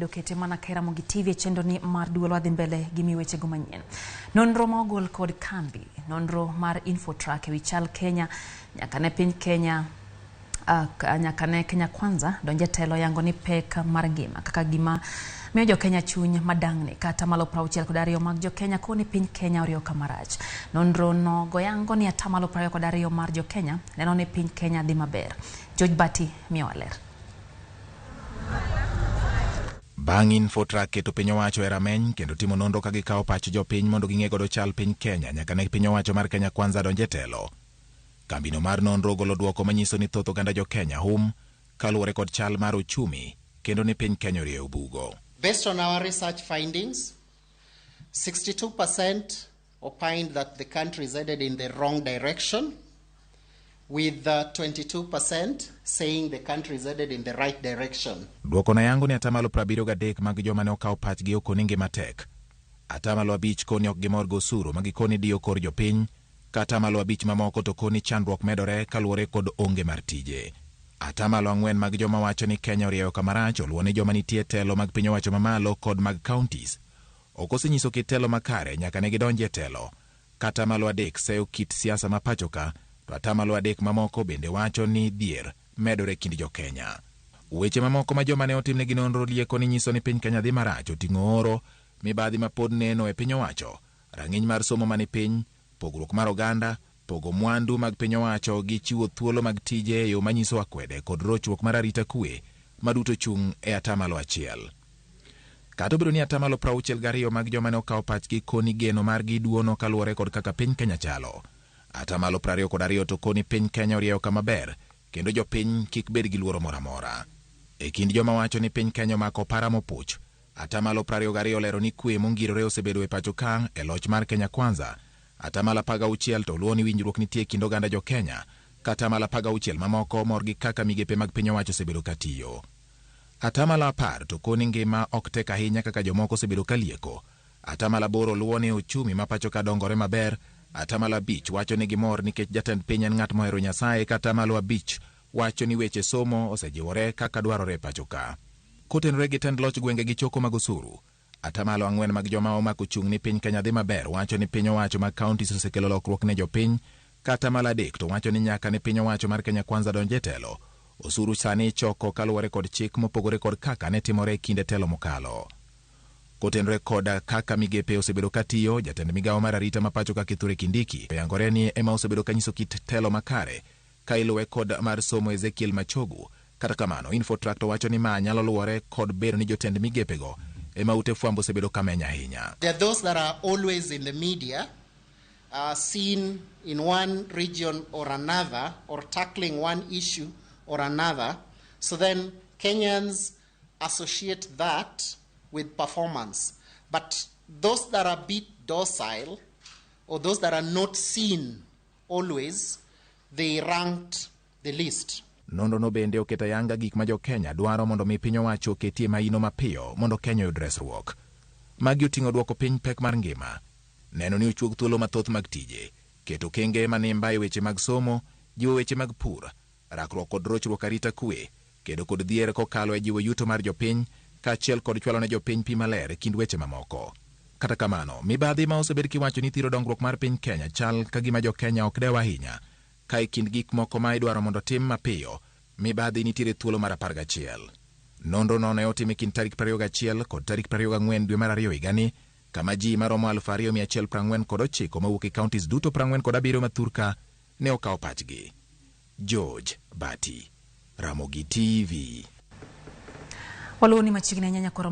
Imedo kete mana ka Ramogi TV e chenro ni mar duol wadhi mbele gi mi wechego manyien. Nonro ma ogol kod kambi, nonro mar Infotrack ewi chal Kenya nyaka ne piny Kenya nyaka ne Kenya Kwanza donje telo yango ni pek mar ngima kaka gima miyo jo-Kenya chuny madang'ni kata malo 62 mag jo-Kenya koni piny Kenya oriyo kama rach. Nonro no goyango ni atamalo 22 mar jo-Kenya neno ni piny Kenya dhi maber. George Bati miyo ler. Bang' Infotrack keto piny owacho e rameny kendo timo nonro ka gikawo pach jopiny mondo ging'e godo chal piny Kenya nyaka ne piny owacho mar Kenya Kwanza donje telo. Kambino mar nonro ogolo duoko manyiso ni thoth oganda jo Kenya hum kaluwore kod chal mar uchumi kendo ni piny Kenya orieyo bugo. Based on our research findings, 62% opined that the country is headed in the wrong direction, with 22% saying the country is headed in the right direction. Duoko na yango ni atamalo 73 mag joma ne okawo pachgi okoni ngima tek. Atamalo 5 koni ok gimor gi osuru ma gikoni diyo kor jopiny, ka atamalo 5 mamoko to koni chandruok medore kaluwore kod onge mar tije. Atamalo 4 mag joma wacho ni Kenya orieyo kama rach oluwo ni joma nitie telo mag piny owacho mamalo kod mag counties ok osenyiso kit telo makare nyaka ne gidonji e telo. Ka atamalo 3 seyo kit siasa ma pacho ka, to atamalo 3 mamoko bende wacho ni dhier medore e kind jo-Kenya. Weche mamoko ma joma ne otimnegi nonro lieko ni nyiso ni piny Kenya dhi marach oting'o oro, mibadhi ma pod neno e piny owacho, rang'iny mar somo mani piny, pogruok mar oganda, pogo mwandu mag piny owacho gi chiwo thuolo mag tije e yo manyiso akwede kod rochruok mar arita kwe ma duto chung' e atamalo 1. Kata obedo ni atamalo 62 mag joma ne okawo pachgi koni geno margi duono kaluwore kod kaka piny Kenya chalo. Atamalo 22 to koni piny Kenya orieyo kama ber kendo jopiny kik bed gi luoro moro amora. E kind joma wacho ni piny Kenya omako para mopuch, atamalo 22 olero ni kwe mongirore osebedo e pacho ka e loch mar Kenya Kwanza. Atamalo 16 to luwo ni winjruok nitie e kind oganda jo Kenya, ka atamalo 16 mamoko mor gi kaka migepe mag piny owacho osebedo ka tiyo. Atamalo 10 to koni ngima ok tek ahinya kaka jomoko osebedo ka lieko. Atamalo 8 luwo ni uchumi ma pacho ka dongore maber. Atamalo 5 wacho ni gimor nikech jatend piny en ng'at mohero Nyasaye, ka atamalo 5 wacho ni weche somo osejiwore kaka dwarore e pacho ka. Kotenore gi tend loch gwenge gi choko mag osuru, atamalo 4 mag joma omako chung' ni piny Kenya dhi maber wacho ni piny owacho mag counties osekelo lokruok ne jopiny, ka atamalo 3 to wacho ni nyaka ne piny owacho mar Kenya Kwanza donj e telo. Osuru sani ichoko kaluwore kod chik mopogore kod kaka ne timore e kinde telo mokalo. Kotenore kod kaka migepe osebedo ka tiyo, jatend migawo mar arita ma pacho ka Kithure Kindiki oyangore ni ema osebedo ka nyiso kit telo makare ka iluwe kod mar somo Ezekiel Machogu. Kata kamano, Infotrack to wacho ni ma nyalo luwore kod bedo ni jotend migepego ema ute fwambo osebedo ka menyo ahinya. There are those that are always in the media, seen in one region or another, or tackling one issue or another. So then Kenyans associate that with performance. But those that are a bit docile, or those that are not seen always, they ranked the least. Nonro no bende oketo ayanga gik ma jo-Kenya dwaro mondo mi piny owacho oketie maino mapiyo mondo Kenya oyud resruok. Magi oting'o duoko piny pek mar ngima, neno ni ochuog thuolo mathoth mag tije, keto okenge manimba e weche mag somo, jiwo weche mag pur, rakruok kod rochruok arita kwe, kedo kod dhier kokalo e jiwo yuto mar jopiny, kaachiel kod chwalo ne jopiny pi maler e kind weche mamoko. Kata kamano, mibadhi ma osebed kiwacho ni thiro dongruok mar piny Kenya chal ka gima jo-Kenya ok dew ahinya, ka e kind gik moko ma idwaro mondo tim mapiyo, mibadhi nitiere thuolo mar 11. Nonro no ne otim e kind tarik 21 kod tarik 24 dwe mar 2 higani, kama ji maromo 2149 mawuok e counties duto 47 ma thurka ne okawo pachgi. George Bati, Ramogi TV. Waluwo ni machiegni ahinya nyakoro